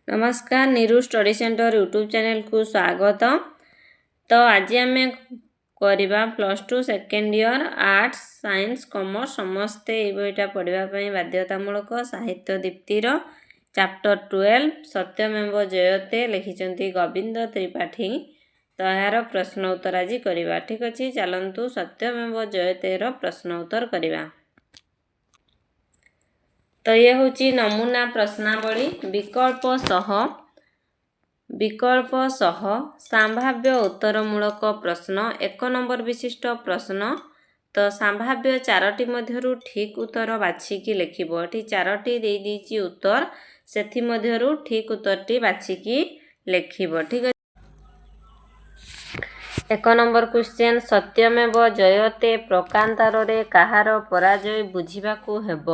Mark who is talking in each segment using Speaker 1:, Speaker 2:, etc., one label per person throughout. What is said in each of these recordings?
Speaker 1: ନମସ୍କାର, Niru study centre YouTube ଚ୍ୟାନେଲକୁ ସ୍ୱାଗତ। ତ ଆଜି ଆମେ କରିବା +2 second year, arts, science, commerce ସମସ୍ତେ ଏଇ ବହିଟା ପଢ଼ିବା ପାଇଁ ବାଧ୍ୟତାମୂଳକ। ସାହିତ୍ୟ ଦୀପ୍ତିର ଚାପ୍ଟର 12, ସତ୍ୟମେବ ଜୟତେ, ଲେଖିଛନ୍ତି ଗୋବିନ୍ଦ ତ୍ରିପାଠୀ। ତ ଏହାର ପ୍ରଶ୍ନ ଉତ୍ତର ଆଜି କରିବା। ଠିକ୍ ଅଛି, ଚାଲନ୍ତୁ ସତ୍ୟମେବ ଜୟତେର ପ୍ରଶ୍ନ ଉତ୍ତର କରିବା। ତ ଇଏ ହେଉଛି ନମୁନା ପ୍ରଶ୍ନାବଳୀ, ବିକଳ୍ପ ସହ ସମ୍ଭାବ୍ୟ ଉତ୍ତରମୂଳକ ପ୍ରଶ୍ନ, 1 ନମ୍ବର ବିଶିଷ୍ଟ ପ୍ରଶ୍ନ। ତ ସମ୍ଭାବ୍ୟ ଚାରୋଟି ମଧ୍ୟରୁ ଠିକ୍ ଉତ୍ତର ବାଛିକି ଲେଖିବ। ଏଠି ଚାରୋଟି ଦେଇଦେଇଛି ଉତ୍ତର, ସେଥିମଧ୍ୟରୁ ଠିକ୍ ଉତ୍ତରଟି ବାଛିକି ଲେଖିବ। ଠିକ୍ ଅଛି। 1 ନମ୍ବର କ୍ୱେଶ୍ଚେନ୍, ସତ୍ୟମେବ ଜୟତେ ପ୍ରକାରାନ୍ତରେ କାହାର ପରାଜୟ ବୁଝିବାକୁ ହେବ?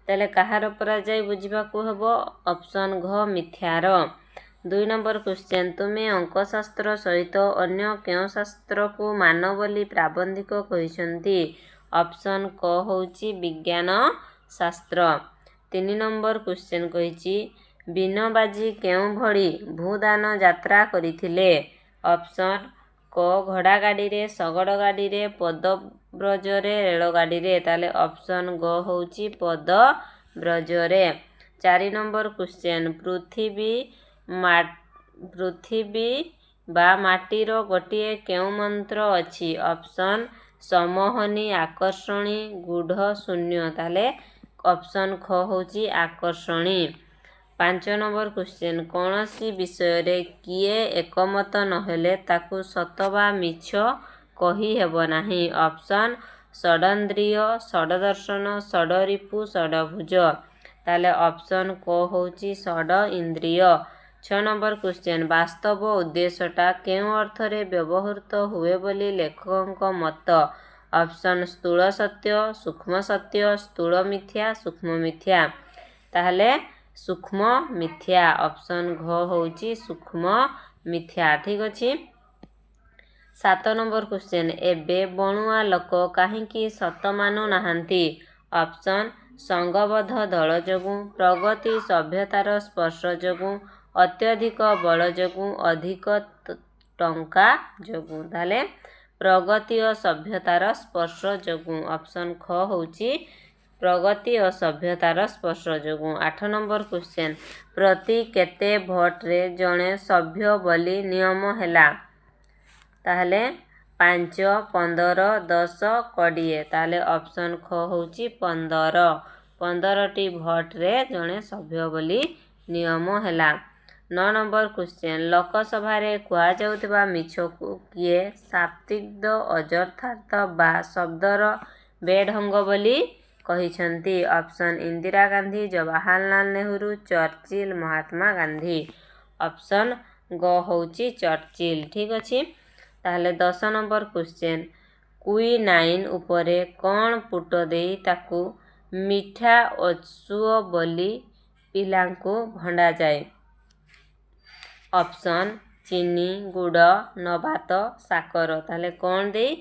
Speaker 1: ତାହେଲେ କାହାର ପରାଜୟ ବୁଝିବାକୁ ହେବ? ଅପସନ୍ ଘ, ମିଥ୍ୟାର। 2 ନମ୍ବର କ୍ୱେଶ୍ଚେନ୍, ତୁମେ ଅଙ୍କଶାସ୍ତ୍ର ସହିତ ଅନ୍ୟ କେଉଁ ଶାସ୍ତ୍ରକୁ ମାନ ବୋଲି ପ୍ରାବନ୍ଧିକ କହିଛନ୍ତି? ଅପସନ୍ କ ହେଉଛି ବିଜ୍ଞାନ ଶାସ୍ତ୍ର। 3 ନମ୍ବର କ୍ୱେଶ୍ଚେନ୍ କହିଛି, ବିନବାଜୀ କେଉଁଭଳି ଭୂଦାନ ଯାତ୍ରା କରିଥିଲେ? ଅପସନ୍ କ, ଘୋଡ଼ା ଗାଡ଼ିରେ, ଶଗଡ଼ ଗାଡ଼ିରେ, ପଦବ୍ରଜରେ, ରେଳଗାଡ଼ିରେ। ତାହେଲେ ଅପସନ୍ ଗ ହେଉଛି ପଦବ୍ରଜରେ। 4 ନମ୍ବର କ୍ୱେଶ୍ଚେନ୍, ପୃଥିବୀ ବା ମାଟିର ଗୋଟିଏ କେଉଁ ମନ୍ତ୍ର ଅଛି? ଅପସନ୍ ସମ୍ମୋହନୀ, ଆକର୍ଷଣୀ, ଗୂଢ଼, ଶୂନ୍ୟ। ତାହେଲେ ଅପସନ୍ ଖ ହେଉଛି ଆକର୍ଷଣୀ। 5 ନମ୍ବର କ୍ୱେଶ୍ଚେନ୍, କୌଣସି ବିଷୟରେ କିଏ ଏକମତ ନହେଲେ ତାକୁ ସତ ବା ମିଛ କହିହେବ ନାହିଁ। ଅପସନ୍ ଷଡେନ୍ଦ୍ରିୟ, ଷଡ଼ଦର୍ଶନ, ଷଡ଼ରିପୁ, ଷଡ଼ଭୁଜ। ତାହେଲେ ଅପସନ୍ କ ହେଉଛି ଷଡ଼ ଇନ୍ଦ୍ରିୟ। 6 ନମ୍ବର କ୍ୱେଶ୍ଚେନ୍, ବାସ୍ତବ ଉଦ୍ଦେଶ୍ୟଟା କେଉଁ ଅର୍ଥରେ ବ୍ୟବହୃତ ହୁଏ ବୋଲି ଲେଖକଙ୍କ ମତ? ଅପସନ୍ ସ୍ଥୂଳ ସତ୍ୟ, ସୂକ୍ଷ୍ମ ସତ୍ୟ, ସ୍ଥୂଳ ମିଥ୍ୟା, ସୂକ୍ଷ୍ମ ମିଥ୍ୟା। ତାହେଲେ ସୂକ୍ଷ୍ମ ମିଥ୍ୟା। ଅପସନ୍ ଘ ହେଉଛି ସୂକ୍ଷ୍ମ ମିଥ୍ୟା। ଠିକ୍ ଅଛି। 7 ନମ୍ବର କ୍ୱେଶ୍ଚେନ୍, ଏବେ ବଣୁଆ ଲୋକ କାହିଁକି ସତ ମାନୁନାହାନ୍ତି? ଅପସନ୍ ସଂଘବଦ୍ଧ ଦଳ ଯୋଗୁଁ, ପ୍ରଗତି ସଭ୍ୟତାର ସ୍ପର୍ଶ ଯୋଗୁଁ, ଅତ୍ୟଧିକ ବଳ ଯୋଗୁଁ, ଅଧିକ ଟଙ୍କା ଯୋଗୁଁ। ତାହେଲେ ପ୍ରଗତି ଓ ସଭ୍ୟତାର ସ୍ପର୍ଶ ଯୋଗୁଁ। ଅପସନ୍ ଖ ହେଉଛି ପ୍ରଗତି ଓ ସଭ୍ୟତାର ସ୍ପର୍ଶ ଯୋଗୁଁ। 8 ନମ୍ବର କ୍ୱେଶ୍ଚେନ୍, ପ୍ରତି କେତେ ଭୋଟରେ ଜଣେ ସଭ୍ୟ ବୋଲି ନିୟମ ହେଲା? ତାହେଲେ 5, 15, 10, 20। ତାହେଲେ ଅପସନ୍ ଖ ହେଉଛି 15। 15ଟି ଭୋଟରେ ଜଣେ ସଭ୍ୟ ବୋଲି ନିୟମ ହେଲା। 9 ନମ୍ବର କ୍ୱେଶ୍ଚେନ୍, ଲୋକସଭାରେ କୁହାଯାଉଥିବା ମିଛକୁ କିଏ ଶାବ୍ଦିକ ଅଯଥାର୍ଥ ବା ଶବ୍ଦର ବେଢଙ୍ଗ ବୋଲି କହିଛନ୍ତି? Option Indira Gandhi, Jawaharlal Nehru, Churchill, Mahatma Gandhi. Option ଗ ହେଉଛି ଚର୍ଚ୍ଚିଲ। ଠିକ୍ ଅଛି। ତାହେଲେ 10 ନମ୍ବର କ୍ୱେଶ୍ଚେନ୍, କୁଇନାଇନ୍ ଉପରେ କ'ଣ ପୁଟ ଦେଇ ତାକୁ ମିଠା ଔଷଧ ବୋଲି ପିଲାଙ୍କୁ ଭଣ୍ଡାଯାଏ? ଅପସନ୍ ଚିନି, ଗୁଡ଼, ନବାତ, ସାକର। ତାହେଲେ କ'ଣ ଦେଇ?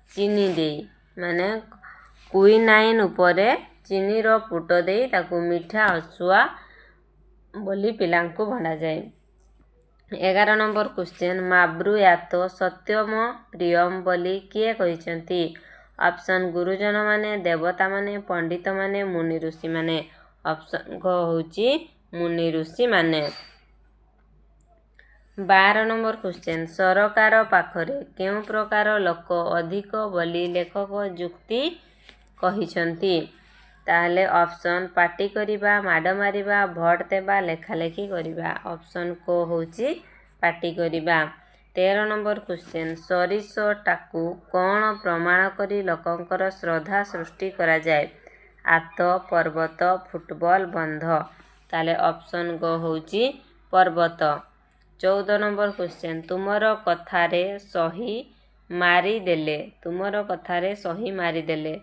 Speaker 1: ଚିନି ଦେଇ। ମାନେ କୁଇନାଇନ୍ ଉପରେ ଚିନିର ପୁଟ ଦେଇ ତାକୁ ମିଠା ଔଷଧ ବୋଲି ପିଲାଙ୍କୁ ଭଣ୍ଡାଯାଏ। 11 ନମ୍ବର କ୍ୱେଶ୍ଚେନ୍, ମା ବ୍ରୁୟାତ ସତ୍ୟମ ପ୍ରିୟମ ବୋଲି କିଏ କହିଛନ୍ତି? ଅପସନ୍ ଗୁରୁଜନମାନେ, ଦେବତାମାନେ, ପଣ୍ଡିତମାନେ, ମୁନି ଋଷିମାନେ। ଅପସନ୍ ଘ ହେଉଛି ମୁନି ଋଷିମାନେ। 12 ନମ୍ବର କ୍ୱେଶ୍ଚେନ୍, ସରକାର ପାଖରେ କେଉଁ ପ୍ରକାର ଲୋକ ଅଧିକ ବୋଲି ଲେଖକ ଯୁକ୍ତି କହିଛନ୍ତି? ତାହେଲେ ଅପସନ୍ ପାଟି କରିବା, ମାଡ଼ ମାରିବା, ଭୋଟ ଦେବା, ଲେଖାଲେଖି କରିବା। ଅପସନ୍ କ ହେଉଛି ପାଟି କରିବା। 13 ନମ୍ବର କ୍ୱେଶ୍ଚେନ୍, ସୋରିଷଟାକୁ କ'ଣ ପ୍ରମାଣ କରି ଲୋକଙ୍କର ଶ୍ରଦ୍ଧା ସୃଷ୍ଟି କରାଯାଏ? ଆତ, ପର୍ବତ, ଫୁଟବଲ, ବନ୍ଧ। ତାହେଲେ ଅପସନ୍ ଗ ହେଉଛି ପର୍ବତ। 14 ନମ୍ବର କ୍ୱେଶ୍ଚେନ୍, ତୁମର କଥାରେ ସହି ମାରିଦେଲେ। ତୁମର କଥାରେ ସହି ମାରିଦେଲେ।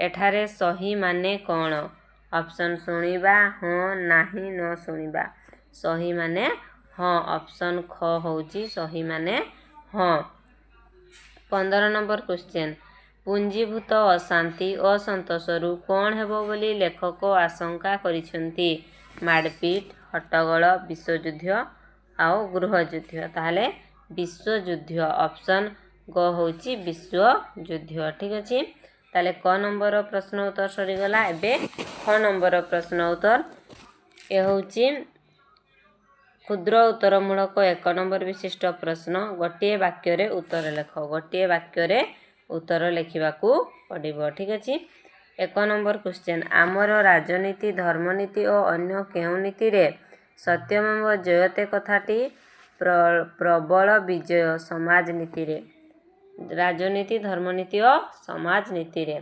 Speaker 1: ଏଠାରେ ସହି ମାନେ କ'ଣ? ଅପସନ୍ ଶୁଣିବା, ହଁ, ନାହିଁ, ନ ଶୁଣିବା। ସହି ମାନେ ହଁ। ଅପସନ୍ ଖ ହେଉଛି ସହି ମାନେ ହଁ। 15 ନମ୍ବର କ୍ୱେଶ୍ଚେନ୍, ପୁଞ୍ଜୀଭୂତ ଅଶାନ୍ତି ଅସନ୍ତୋଷରୁ କ'ଣ ହେବ ବୋଲି ଲେଖକ ଆଶଙ୍କା କରିଛନ୍ତି? ମାଡ଼ପିଟ, ହଟ୍ଟଗୋଳ, ବିଶ୍ୱଯୁଦ୍ଧ ଆଉ ଗୃହଯୁଦ୍ଧ। ତାହେଲେ ବିଶ୍ୱଯୁଦ୍ଧ, ଅପସନ୍ ଗ ହେଉଛି ବିଶ୍ୱଯୁଦ୍ଧ। ଠିକ୍ ଅଛି, ତାହେଲେ କ ନମ୍ବର ପ୍ରଶ୍ନ ଉତ୍ତର ସରିଗଲା। ଏବେ ଖ ନମ୍ବର ପ୍ରଶ୍ନ ଉତ୍ତର। ଏ ହେଉଛି କ୍ଷୁଦ୍ର ଉତ୍ତରମୂଳକ 1 ନମ୍ବର ବିଶିଷ୍ଟ ପ୍ରଶ୍ନ। ଗୋଟିଏ ବାକ୍ୟରେ ଉତ୍ତର ଲେଖ। ଗୋଟିଏ ବାକ୍ୟରେ ଉତ୍ତର ଲେଖିବାକୁ ପଡ଼ିବ। ଠିକ୍ ଅଛି, 1 ନମ୍ବର କ୍ୱେଶ୍ଚନ୍, ଆମର ରାଜନୀତି, ଧର୍ମନୀତି ଓ ଅନ୍ୟ କେଉଁ ନୀତିରେ ସତ୍ୟମେବ ଜୟତେ କଥାଟି ପ୍ରବଳ ବିଜୟ? ସମାଜ ନୀତିରେ। ରାଜନୀତି, ଧର୍ମନୀତି ଓ ସମାଜ ନୀତିରେ।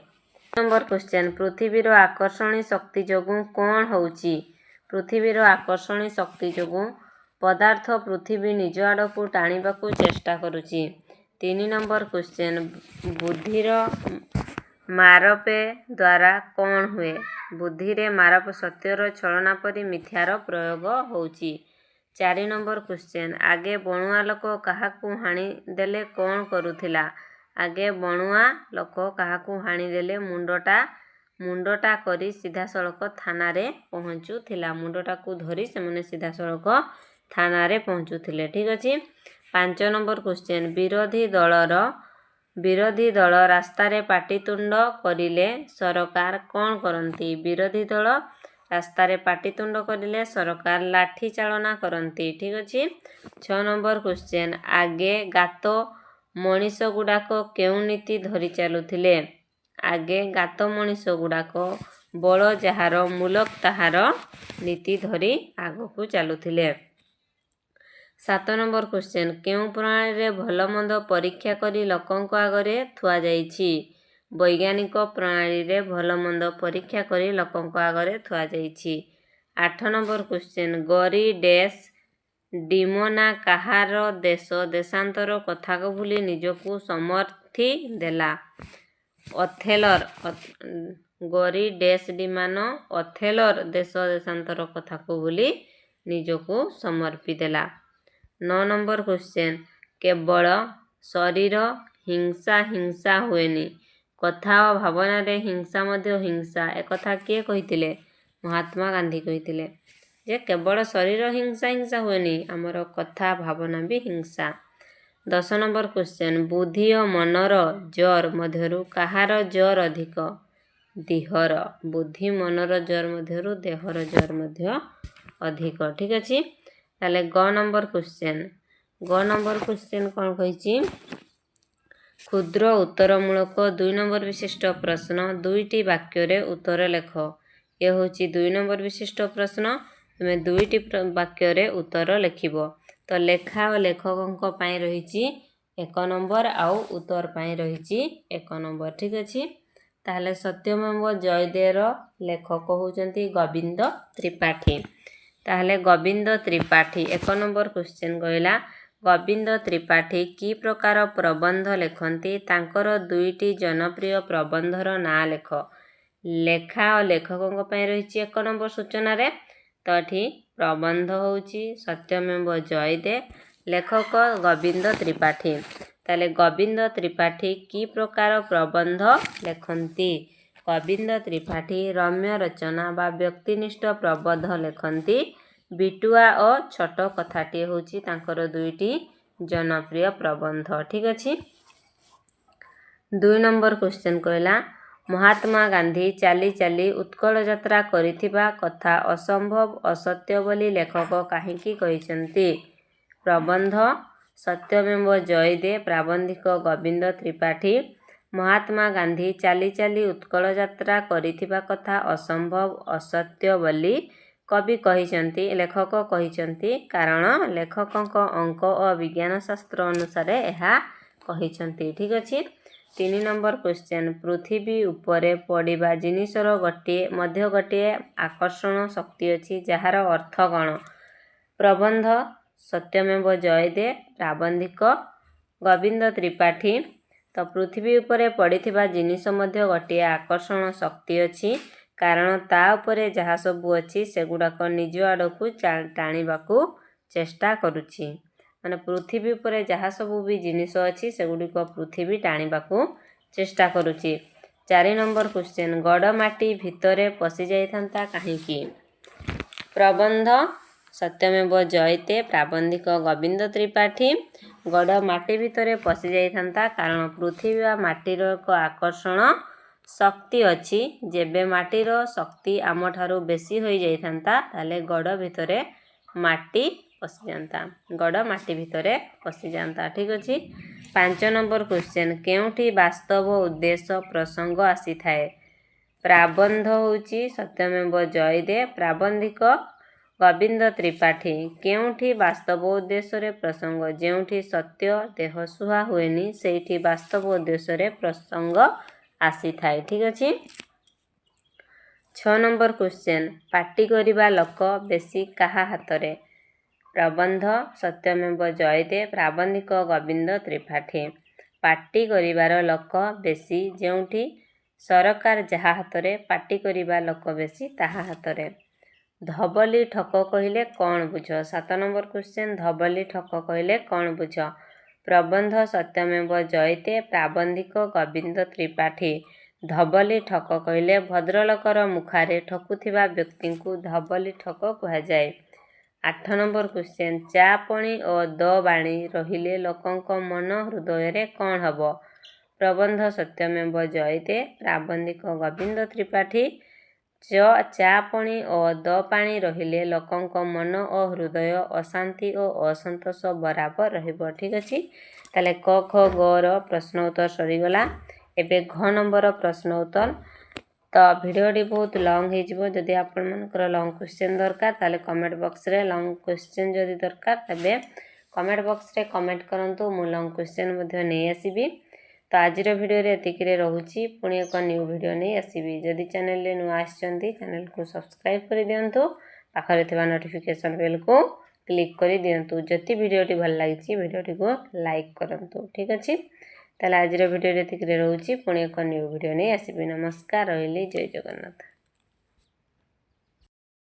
Speaker 1: ନମ୍ବର କ୍ୱେଶ୍ଚନ୍, ପୃଥିବୀର ଆକର୍ଷଣୀ ଶକ୍ତି ଯୋଗୁଁ କ'ଣ ହେଉଛି? ପୃଥିବୀର ଆକର୍ଷଣୀ ଶକ୍ତି ଯୋଗୁଁ ପଦାର୍ଥ ପୃଥିବୀ ନିଜ ଆଡ଼କୁ ଟାଣିବାକୁ ଚେଷ୍ଟା କରୁଛି। 3 ନମ୍ବର କ୍ୱେଶ୍ଚନ୍, ବୁଦ୍ଧିର ମାରପେ ଦ୍ୱାରା କ'ଣ ହୁଏ? ବୁଦ୍ଧିରେ ମାରପ ସତ୍ୟର ଛଳନା ପରି ମିଥ୍ୟାର ପ୍ରୟୋଗ ହେଉଛି। 4 ନମ୍ବର କ୍ୱେଶ୍ଚନ୍, ଆଗେ ବଣୁଆ ଲୋକ କାହାକୁ ହାଣିଦେଲେ କ'ଣ କରୁଥିଲା? ଆଗେ ବଣୁଆ ଲୋକ କାହାକୁ ହାଣିଦେଲେ ମୁଣ୍ଡଟା କରି ସିଧାସଳଖ ଥାନାରେ ପହଞ୍ଚୁଥିଲା। ମୁଣ୍ଡଟାକୁ ଧରି ସେମାନେ ସିଧାସଳଖ ଥାନାରେ ପହଞ୍ଚୁଥିଲେ। ଠିକ୍ ଅଛି, 5 ନମ୍ବର କ୍ୱେଶ୍ଚନ୍, ବିରୋଧୀ ଦଳ ରାସ୍ତାରେ ପାଟିତୁଣ୍ଡ କରିଲେ ସରକାର କ'ଣ କରନ୍ତି? ବିରୋଧୀ ଦଳ ରାସ୍ତାରେ ପାଟିତୁଣ୍ଡ କରିଲେ ସରକାର ଲାଠି ଚାଳନା କରନ୍ତି। ଠିକ୍ ଅଛି, 6 ନମ୍ବର କ୍ୱେଶ୍ଚନ୍, ଆଗେ ଗାତ ମଣିଷ ଗୁଡ଼ାକ କେଉଁ ନୀତି ଧରି ଚାଲୁଥିଲେ? ଆଗେ ଗାତ ମଣିଷ ଗୁଡ଼ାକ ବଳ ଯାହାର ମୂଲକ ତାହାର ନୀତି ଧରି ଆଗକୁ ଚାଲୁଥିଲେ। 7 ନମ୍ବର କ୍ୱେଶ୍ଚନ୍, କେଉଁ ପ୍ରଣାଳୀରେ ଭଲମନ୍ଦ ପରୀକ୍ଷା କରି ଲୋକଙ୍କ ଆଗରେ ଥୁଆଯାଇଛି? ବୈଜ୍ଞାନିକ ପ୍ରଣାଳୀରେ ଭଲମନ୍ଦ ପରୀକ୍ଷା କରି ଲୋକଙ୍କ ଆଗରେ ଥୁଆଯାଇଛି। 8 ନମ୍ବର କ୍ୱେଶ୍ଚନ୍, ଗରି ଡେସ୍ ଡିମୋନା କାହାର ଦେଶ ଦେଶାନ୍ତର କଥାକୁ ଭୁଲି ନିଜକୁ ସମର୍ଥି ଦେଲା? ଅଥେଲର। ଗରି ଡେସ୍ ଡିମାନ ଅଥେଲର ଦେଶ ଦେଶାନ୍ତର କଥାକୁ ଭୁଲି ନିଜକୁ ସମର୍ପି ଦେଲା। 9 ନମ୍ବର କ୍ୱେଶ୍ଚନ୍, କେବଳ ଶରୀର ହିଂସା ହିଂସା ହୁଏନି, କଥା ଓ ଭାବନାରେ ହିଂସା ମଧ୍ୟ ହିଂସା, ଏକଥା କିଏ କହିଥିଲେ? ମହାତ୍ମା ଗାନ୍ଧୀ କହିଥିଲେ ଯେ କେବଳ ଶରୀର ହିଂସା ହିଂସା ହୁଏନି, ଆମର କଥା ଭାବନା ବି ହିଂସା। 10 ନମ୍ବର କ୍ୱେଶ୍ଚନ୍, ବୁଦ୍ଧି ଓ ମନର ଜୋର ମଧ୍ୟରୁ କାହାର ଜୋର ଅଧିକ? ଦେହର। ବୁଦ୍ଧି ମନର ଜୋର ମଧ୍ୟରୁ ଦେହର ଜୋର ମଧ୍ୟ ଅଧିକ। ଠିକ୍ ଅଛି, ତାହେଲେ ଗ ନମ୍ବର କ୍ୱେଶ୍ଚନ୍, ଗ ନମ୍ବର କ୍ୱେଶ୍ଚନ୍ କ'ଣ କହିଛି? କ୍ଷୁଦ୍ର ଉତ୍ତରମୂଳକ 2 ନମ୍ବର ବିଶିଷ୍ଟ ପ୍ରଶ୍ନ, 2ଟି ବାକ୍ୟରେ ଉତ୍ତର ଲେଖ। ଏ ହେଉଛି 2 ନମ୍ବର ବିଶିଷ୍ଟ ପ୍ରଶ୍ନ, ତୁମେ 2ଟି ବାକ୍ୟରେ ଉତ୍ତର ଲେଖିବ। ତ ଲେଖା ଓ ଲେଖକଙ୍କ ପାଇଁ ରହିଛି 1 ନମ୍ବର ଆଉ ଉତ୍ତର ପାଇଁ ରହିଛି 1 ନମ୍ବର। ଠିକ୍ ଅଛି, ତାହେଲେ ସତ୍ୟମେବ ଜୟଦେର ଲେଖକ ହେଉଛନ୍ତି ଗୋବିନ୍ଦ ତ୍ରିପାଠୀ। ତାହେଲେ ଗୋବିନ୍ଦ ତ୍ରିପାଠୀ 1 ନମ୍ବର କ୍ୱେଶ୍ଚନ୍ କହିଲା, ଗୋବିନ୍ଦ ତ୍ରିପାଠୀ କି ପ୍ରକାର ପ୍ରବନ୍ଧ ଲେଖନ୍ତି? ତାଙ୍କର 2ଟି ଜନପ୍ରିୟ ପ୍ରବନ୍ଧର ନାଁ ଲେଖ। ଲେଖା ଓ ଲେଖକଙ୍କ ପାଇଁ ରହିଛି 1 ନମ୍ବର ସୂଚନାରେ। ତ ଏଠି ପ୍ରବନ୍ଧ ହେଉଛି ସତ୍ୟମେବ ଜୟଦେ, ଲେଖକ ଗୋବିନ୍ଦ ତ୍ରିପାଠୀ। ତାହେଲେ ଗୋବିନ୍ଦ ତ୍ରିପାଠୀ କି ପ୍ରକାର ପ୍ରବନ୍ଧ ଲେଖନ୍ତି? ଗୋବିନ୍ଦ ତ୍ରିପାଠୀ ରମ୍ୟ ରଚନା ବା ବ୍ୟକ୍ତିନିଷ୍ଠ ପ୍ରବନ୍ଧ ଲେଖନ୍ତି। ବିଟୁଆ ଓ ଛୋଟ କଥାଟିଏ ହେଉଛି ତାଙ୍କର 2ଟି ଜନପ୍ରିୟ ପ୍ରବନ୍ଧ। ଠିକ୍ ଅଛି, 2 ନମ୍ବର କ୍ୱେଶ୍ଚନ୍ କହିଲା, ମହାତ୍ମା ଗାନ୍ଧୀ ଚାଲି ଚାଲି ଉତ୍କଳ ଯାତ୍ରା କରିଥିବା କଥା ଅସମ୍ଭବ ଅସତ୍ୟ ବୋଲି ଲେଖକ କାହିଁକି କହିଛନ୍ତି? ପ୍ରବନ୍ଧ ସତ୍ୟମେବ ଜୟଦେ, ପ୍ରାବନ୍ଧିକ ଗୋବିନ୍ଦ ତ୍ରିପାଠୀ। ମହାତ୍ମା ଗାନ୍ଧୀ ଚାଲି ଚାଲି ଉତ୍କଳ ଯାତ୍ରା କରିଥିବା କଥା ଅସମ୍ଭବ ଅସତ୍ୟ ବୋଲି କବି କହିଛନ୍ତି, ଲେଖକ କହିଛନ୍ତି, କାରଣ ଲେଖକଙ୍କ ଅଙ୍କ ଓ ବିଜ୍ଞାନ ଶାସ୍ତ୍ର ଅନୁସାରେ ଏହା କହିଛନ୍ତି। ଠିକ୍ ଅଛି, 3 ନମ୍ବର କ୍ୱେଶ୍ଚନ୍, ପୃଥିବୀ ଉପରେ ପଡ଼ିବା ଜିନିଷର ମଧ୍ୟ ଗୋଟିଏ ଆକର୍ଷଣ ଶକ୍ତି ଅଛି, ଯାହାର ଅର୍ଥ କ'ଣ? ପ୍ରବନ୍ଧ ସତ୍ୟମେବ ଜୟଦେ, ପ୍ରାବନ୍ଧିକ ଗୋବିନ୍ଦ ତ୍ରିପାଠୀ। ତ ପୃଥିବୀ ଉପରେ ପଡ଼ିଥିବା ଜିନିଷ ମଧ୍ୟ ଗୋଟିଏ ଆକର୍ଷଣ ଶକ୍ତି ଅଛି, କାରଣ ତା ଉପରେ ଯାହା ସବୁ ଅଛି ସେଗୁଡ଼ାକ ନିଜ ଆଡ଼କୁ ଟାଣିବାକୁ ଚେଷ୍ଟା କରୁଛି। ମାନେ ପୃଥିବୀ ଉପରେ ଯାହା ସବୁ ବି ଜିନିଷ ଅଛି ସେଗୁଡ଼ିକ ପୃଥିବୀ ଟାଣିବାକୁ ଚେଷ୍ଟା କରୁଛି। 4 ନମ୍ବର କ୍ୱେଶ୍ଚନ୍, ଗଡ଼ ମାଟି ଭିତରେ ପଶି ଯାଇଥାନ୍ତା କାହିଁକି? ପ୍ରବନ୍ଧ ସତ୍ୟମେବ ଜୟତେ, ପ୍ରାବନ୍ଧିକ ଗୋବିନ୍ଦ ତ୍ରିପାଠୀ। ଗଡ଼ ମାଟି ଭିତରେ ପଶିଯାଇଥାନ୍ତା, କାରଣ ପୃଥିବୀ ବା ମାଟିର ଏକ ଆକର୍ଷଣ ଶକ୍ତି ଅଛି। ଯେବେ ମାଟିର ଶକ୍ତି ଆମଠାରୁ ବେଶୀ ହୋଇଯାଇଥାନ୍ତା, ତାହେଲେ ଗଡ଼ ଭିତରେ ମାଟି ପଶିଯାଆନ୍ତା, ଗଡ଼ ମାଟି ଭିତରେ ପଶିଯାଆନ୍ତା। ଠିକ୍ ଅଛି। 5 ନମ୍ବର କ୍ୱେଶ୍ଚେନ୍, କେଉଁଠି ବାସ୍ତବ ଉଦ୍ଦେଶ୍ୟ ପ୍ରସଙ୍ଗ ଆସିଥାଏ? ପ୍ରାବନ୍ଧ ହେଉଛି ସତ୍ୟମେବ ଜୟଦେ, ପ୍ରାବନ୍ଧିକ ଗୋବିନ୍ଦ ତ୍ରିପାଠୀ। କେଉଁଠି ବାସ୍ତବ ଉଦ୍ଦେଶ୍ୟରେ ପ୍ରସଙ୍ଗ? ଯେଉଁଠି ସତ୍ୟ ଦେହସୁହା ହୁଏନି, ସେଇଠି ବାସ୍ତବ ଉଦ୍ଦେଶ୍ୟରେ ପ୍ରସଙ୍ଗ ଆସିଥାଏ। ଠିକ୍ ଅଛି। 6 ନମ୍ବର କ୍ୱେଶ୍ଚେନ୍, ପାଟି କରିବା ଲୋକ ବେଶୀ କାହା ହାତରେ? ପ୍ରବନ୍ଧ ସତ୍ୟମେବ ଜୟତେ, ପ୍ରାବନ୍ଧିକ ଗୋବିନ୍ଦ ତ୍ରିପାଠୀ। ପାଟି କରିବାର ଲୋକ ବେଶୀ ଯେଉଁଠି, ସରକାର ଯାହା ହାତରେ, ପାଟି କରିବା ଲୋକ ବେଶୀ ତାହା ହାତରେ। ଧବଲି ଠକ କହିଲେ କ'ଣ ବୁଝ? 7 ନମ୍ବର କ୍ୱେଶ୍ଚେନ୍, ଧବଲି ଠକ କହିଲେ କ'ଣ ବୁଝ? ପ୍ରବନ୍ଧ ସତ୍ୟମେବ ଜୟତେ, ପ୍ରାବନ୍ଧିକ ଗୋବିନ୍ଦ ତ୍ରିପାଠୀ। ଧବଲି ଠକ କହିଲେ ଭଦ୍ରଲୋକର ମୁଖାରେ ଠକୁଥିବା ବ୍ୟକ୍ତିଙ୍କୁ ଧବଲି ଠକ କୁହାଯାଏ। 8 ନମ୍ବର କ୍ୱେଶ୍ଚେନ୍, ଚା ପଣି ଓ ଦ ବାଣୀ ରହିଲେ ଲୋକଙ୍କ ମନ ହୃଦୟରେ କ'ଣ ହେବ? ପ୍ରବନ୍ଧ ସତ୍ୟମେବ ଜୟତେ, ପ୍ରାବନ୍ଧିକ ଗୋବିନ୍ଦ ତ୍ରିପାଠୀ। ଚା ପଣି ଓ ଦ ପାଣି ରହିଲେ ଲୋକଙ୍କ ମନ ଓ ହୃଦୟ ଅଶାନ୍ତି ଓ ଅସନ୍ତୋଷ ବରାବର ରହିବ। ଠିକ୍ ଅଛି। ତାହେଲେ କ ଖ ଗ ର ପ୍ରଶ୍ନ ଉତ୍ତର ସରିଗଲା। ଏବେ ଘ ନମ୍ବର ପ୍ରଶ୍ନ ଉତ୍ତର। ତ ଭିଡ଼ିଓଟି ବହୁତ ଲଙ୍ଗ୍ ହେଇଯିବ। ଯଦି ଆପଣମାନଙ୍କର ଲଙ୍ଗ୍ କ୍ୱେଶ୍ଚେନ୍ ଦରକାର, ତାହେଲେ କମେଣ୍ଟ ବକ୍ସରେ ଲଙ୍ଗ୍ କ୍ୱେଶ୍ଚେନ୍ ଯଦି ଦରକାର, ତେବେ କମେଣ୍ଟ ବକ୍ସରେ କମେଣ୍ଟ କରନ୍ତୁ, ମୁଁ ଲଙ୍ଗ୍ କ୍ୱେଶ୍ଚେନ୍ ମଧ୍ୟ ନେଇ ଆସିବି। ତ ଆଜିର ଭିଡ଼ିଓରେ ଏତିକିରେ ରହୁଛି। ପୁଣି ଏକ ନ୍ୟୁ ଭିଡ଼ିଓ ନେଇ ଆସିବି। ଯଦି ଚ୍ୟାନେଲରେ ନୂଆ ଆସିଛନ୍ତି, ଚ୍ୟାନେଲକୁ ସବସ୍କ୍ରାଇବ୍ କରିଦିଅନ୍ତୁ, ପାଖରେ ଥିବା ନୋଟିଫିକେସନ୍ ବେଲ୍କୁ କ୍ଲିକ୍ କରିଦିଅନ୍ତୁ। ଯଦି ଭିଡ଼ିଓଟି ଭଲ ଲାଗିଛି, ଭିଡ଼ିଓଟିକୁ ଲାଇକ୍ କରନ୍ତୁ। ଠିକ୍ ଅଛି। ତାହେଲେ ଆଜିର ଭିଡ଼ିଓରେ ଏତିକିରେ ରହୁଛି। ପୁଣି ଏକ ନ୍ୟୁ ଭିଡ଼ିଓ ନେଇ ଆସିବି। ନମସ୍କାର, ରହିଲି, ଜୟ ଜଗନ୍ନାଥ।